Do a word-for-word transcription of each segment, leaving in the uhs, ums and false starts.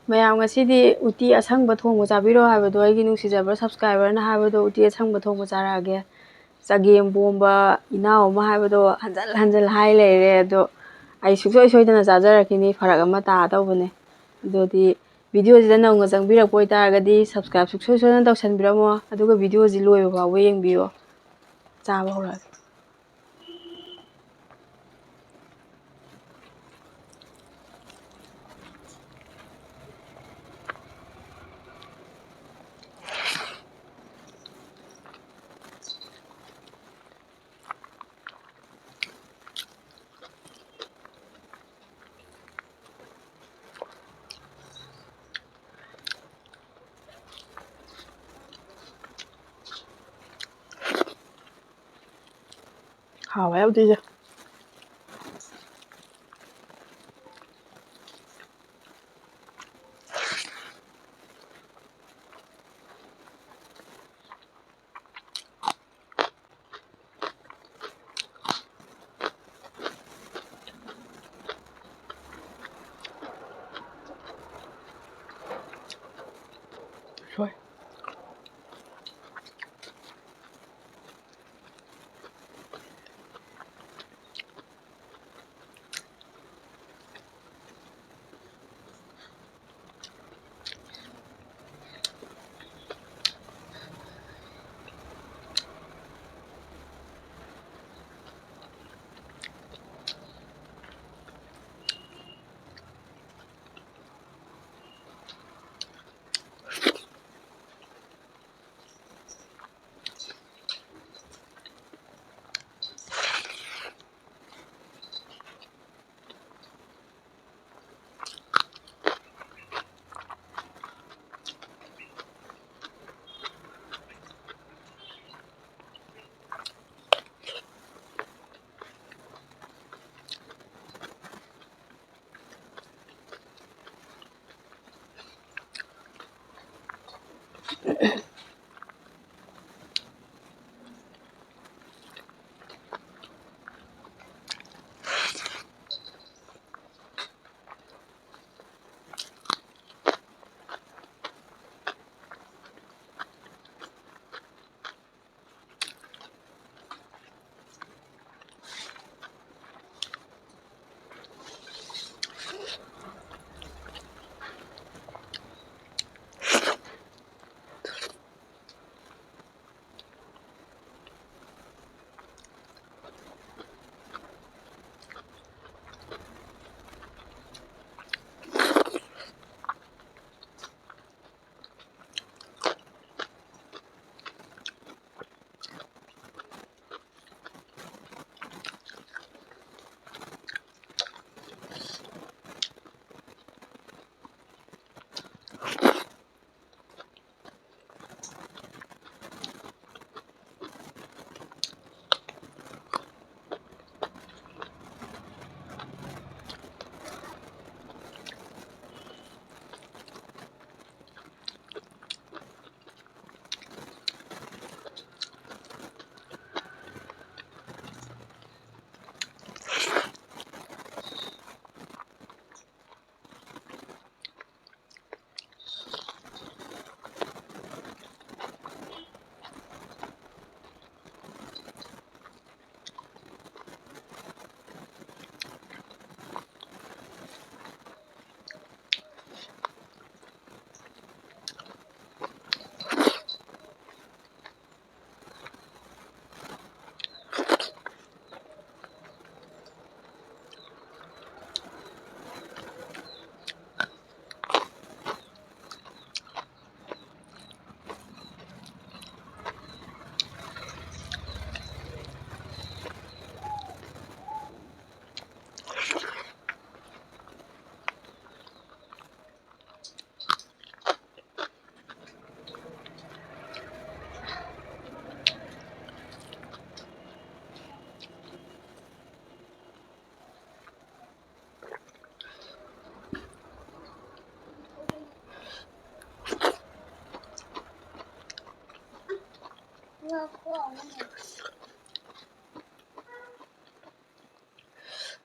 ꯃꯌꯥꯝ, ꯉꯁꯤꯗꯤ ꯎꯇꯤ ꯑꯁꯪꯕ ꯊꯣꯡꯕ ꯆꯥꯕꯤꯔꯣ ꯍꯥꯏꯕꯗꯣ, ꯑꯩꯒꯤ ꯅꯨꯡꯁꯤꯖꯕ subscriberꯅ ꯍꯥꯏꯕꯗꯣ, ꯎꯇꯤ ꯑꯁꯪꯕ ꯊꯣꯡꯕ ꯆꯥꯔꯛꯑꯒꯦ꯫ ꯆꯒꯦꯝ ꯄꯣꯝꯕ ꯏꯅꯥꯎ ꯑꯃ ꯍꯥꯏꯕꯗꯣ ꯍꯟꯖꯤꯜ ꯍꯟꯖꯤꯜ ꯍꯥꯏ ꯂꯩꯔꯦ꯫ ꯑꯗꯣ ꯑꯩ ꯁꯨꯡꯁꯣꯏ ꯁꯣꯏꯗꯅ ꯆꯥꯖꯔꯛꯈꯤꯅꯤ, ꯐꯔꯛ ꯑꯃ ꯇꯥꯗꯧꯕꯅꯦ꯫ ꯑꯗꯨꯗꯤ videoꯁꯤꯗ ꯅꯧꯅ ꯆꯪꯕꯤꯔꯛꯄ ꯑꯣꯏꯇꯥꯔꯒꯗꯤ subscribe ꯁꯨꯡꯁꯣꯏ ꯁꯣꯏꯗꯅ ꯇꯧꯁꯟꯕꯤꯔꯝꯃꯣ, ꯑꯗꯨꯒ videoꯁꯤ ꯂꯣꯏꯕ ꯐꯥꯎꯕ ꯌꯦꯡꯕꯤꯌꯣ꯫ ꯆꯥꯕ ꯍꯧꯔꯛꯑꯒꯦ꯫ ꯍꯥꯎꯋꯦ ꯎꯇꯤꯁꯦ꯫ ꯁꯣꯏ꯫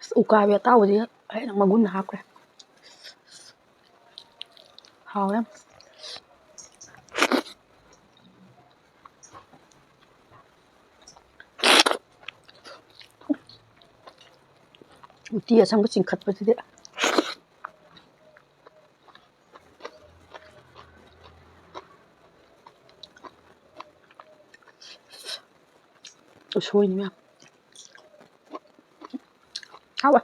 ꯑꯁ, ꯎꯀꯥꯕꯤ ꯑꯇꯥꯎꯕꯗꯤ ꯍꯦꯟꯅ ꯃꯒꯨꯟ ꯍꯥꯞꯈ꯭ꯔꯦ꯫ ꯍꯥꯎꯋꯦ ꯌꯥꯝ꯫ ꯎꯇꯤ ꯑꯁꯪꯕ ꯆꯤꯡꯈꯠꯄꯁꯤꯗꯤ꯫ ꯎꯁꯣꯏꯅꯤ ꯃꯌꯥꯝ꯫ ꯍꯥꯎꯋꯦ꯫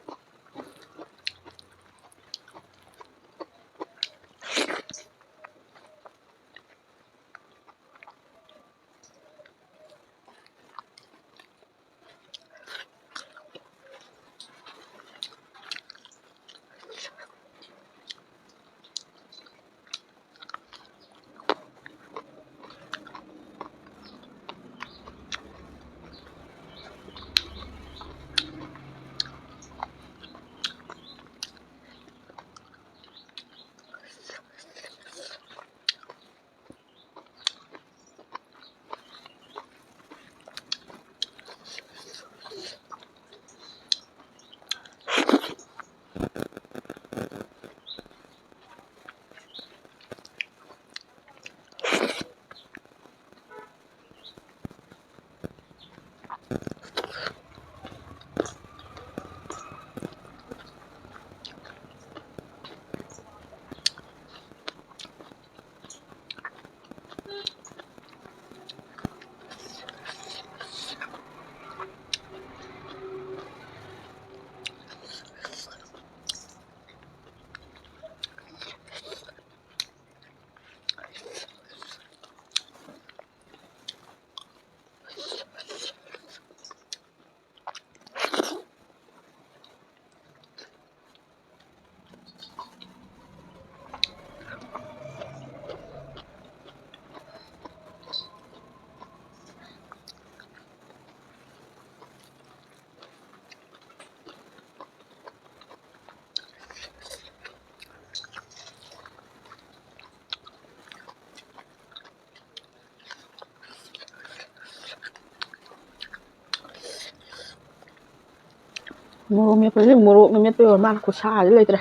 ꯃꯣꯔꯣꯛ ꯃꯦꯠꯄꯁꯦ ꯃꯣꯔꯣꯛꯅ ꯃꯦꯠꯄ ꯑꯣꯏꯔ ꯃꯥꯜꯂꯦ, ꯈꯨꯠꯁꯥꯁꯦ ꯂꯩꯇ꯭ꯔꯦ꯫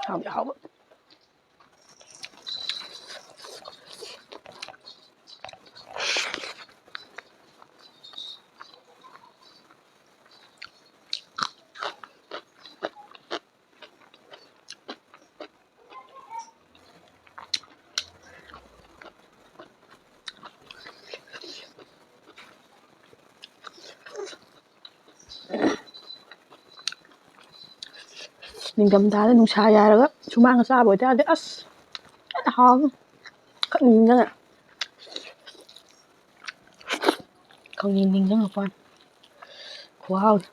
ꯍꯥꯎꯗꯤ ꯍꯥꯎꯕ꯫ ꯅꯤꯡꯊꯝꯊꯥꯗ ꯅꯨꯡꯁꯥ ꯌꯥꯏꯔꯒ ꯁꯨꯃꯥꯡꯗ ꯆꯥꯕ ꯑꯣꯏꯇꯥꯔꯗꯤ ꯑꯁ ꯐꯖꯅ ꯍꯥꯎꯅꯤ꯫ ꯈꯛ ꯅꯤꯡꯁꯤꯡꯉꯦ꯫ ꯈꯪꯅꯤꯡ ꯅꯤꯡꯁꯤꯡꯉꯛꯄ ꯋꯥꯅꯤ꯫ ꯈꯨꯍꯥꯎꯗꯤ꯫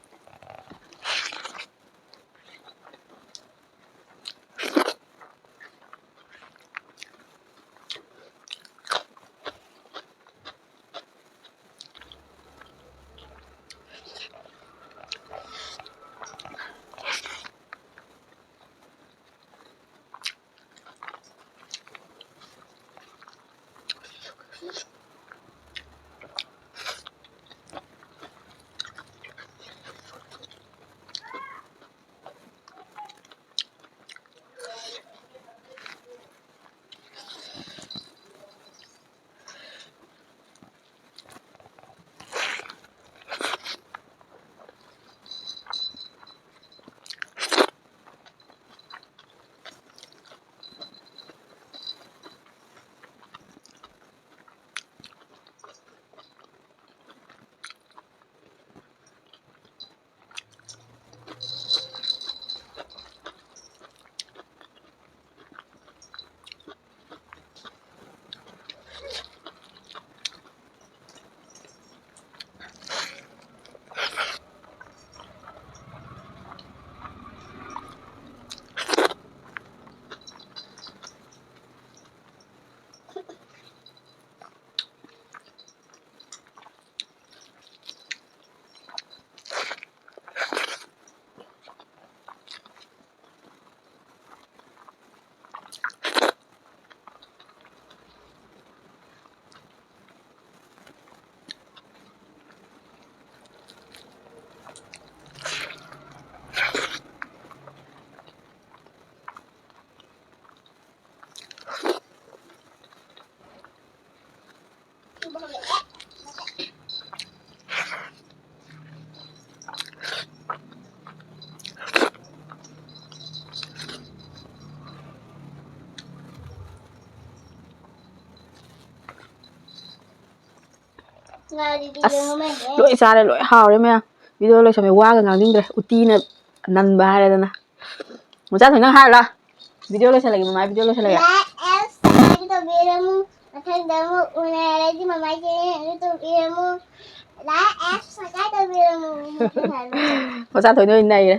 ꯑꯁ, ꯂꯣꯏ ꯆꯥꯔꯦ, ꯂꯣꯏ ꯍꯥꯎꯔꯦ ꯃꯌꯥꯝ꯫ ꯚꯤꯗꯤꯑꯣ ꯂꯣꯏꯁꯜꯂꯦ, ꯋꯥꯒ ꯉꯥꯡꯅꯤꯡꯗ꯭ꯔꯦ, ꯎꯇꯤꯅ ꯅꯟꯕ ꯍꯥꯏꯔꯦꯗꯅ꯫ ꯃꯆꯥ ꯊꯣꯏ, ꯅꯪ ꯍꯥꯏꯔꯣ꯫ ꯚꯤꯗꯤꯑꯣ ꯂꯣꯏꯁꯜꯂꯒꯦ, ꯃꯃꯥ, ꯚꯤꯗꯤꯑꯣ ꯂꯣꯏꯁꯜꯂꯒꯦ꯫ ꯂꯥꯏꯛ, ꯑꯦꯞ, ꯁꯕꯁꯀ꯭ꯔꯥꯏꯕ ꯇꯧꯕꯤꯔꯝꯃꯨ꯫ ꯃꯊꯪꯗ ꯑꯃꯨꯛ ꯎꯅꯔꯗꯤ ꯃꯃꯥꯏ ꯆꯦꯅꯦꯜ ꯇꯧꯕꯤꯔꯝꯃꯨ꯫ ꯂꯥꯏꯛ, ꯑꯦꯞ, ꯁꯕꯁꯀ꯭ꯔꯥꯏꯕ ꯇꯧꯕꯤꯔꯝꯃꯨ꯫ ꯃꯆꯥ ꯊꯣꯏꯅ ꯑꯣꯏꯅ ꯅꯩꯔꯦ꯫